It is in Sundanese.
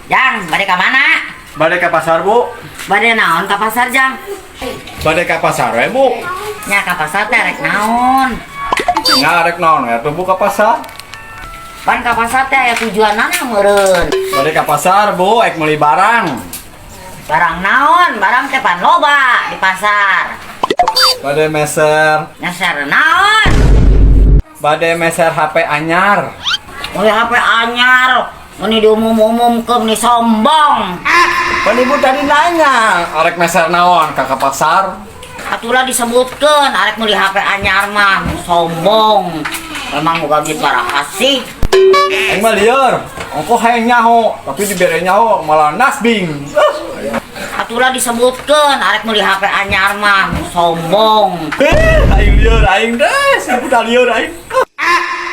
Jang, bade ka mana? Bade ka pasar, Bu. Bade naon ka pasar, Jang? Bade ka pasar we, Bu. Nya ka pasar teh rek naon? Nya rek naon we tuh, Bu, ka pasar? Pan ka pasar teh aya tujuanana meureun. Bade ka pasar, Bu, ek meuli barang. Barang naon? Barang teh pan loba di pasar. Bade meser, Meser naon? Bade meser HP anyar. Meuli HP anyar. Meni diumum-umumkeun, meni sombong. Pan Ibu tadi nanya, arek meser naon ka pasar? Atulah disebutkeun arek meuli HP anyar mah sombong. Memang boga duit baraha sih? Aing mah lieur. Ongkoh hayang nyaho, tapi dibere nyaho malah nasbing. Ah. Atulah disebutkeun arek meuli HP anyar mah sombong. Eh, aing lieur aing deh, si budak lieur aing. Ah.